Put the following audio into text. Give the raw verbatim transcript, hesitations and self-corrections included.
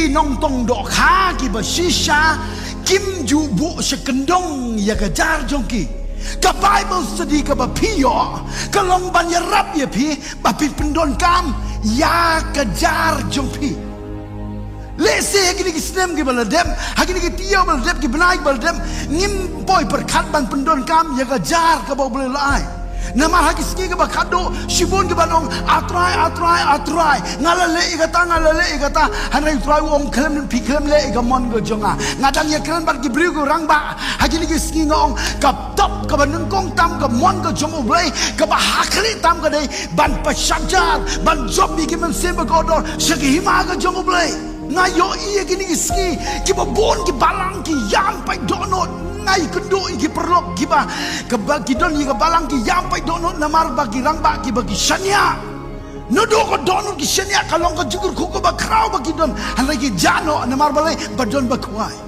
nongtong dohkha kiba shisha kim ju buh sha kyndong ïa ka jar jong ki. Ka Bible study kaba phi ïoh ka long ban ïarap ïa phi ba phin pyndonkam ïa ka jar jong phi. Lehse ha kine ki snem kiba la dep, ha kine ki taïew ba la dep, ki bnai ba la dep, ngim poi pyrkhat ban pyndonkam ïa ka jar kaba U Blei u la ai. Namar ha ki sngi kaba khadduh shibun kiban ong, A Trai, A Trai, A Trai, nga la leh ïa kata, nga la leh ïa kata. Hynrei U Trai u ong, khlem, phi khlem leh ïa ka mon ka jong nga. Nga dang ïakren bad ki briew ki rangbah ha kine ki sngi, nga ong, ka top kaba nyngkong tam ka mon ka jong U Blei, kaba ha khlieh tam ka dei ban pynshah jar, ban jop ïa ki mynsiem ba kordor sha ka hima ka jong U Blei. Nga ïohi ïa kine ki sngi kiba bun ki balang ki ïam paid dohnud. Nga ïakynduh ïa ki paralok kiba, kaba ki don ïa ka balang ki ïam paid dohnud namar ba ki rangbah kiba ki shaniah. Naduh ka dohnud ki shaniah, ka long ka jingkyrkhu kaba khraw ba ki don. Hynrei ki jah noh namar balei? Ba don ba khwai.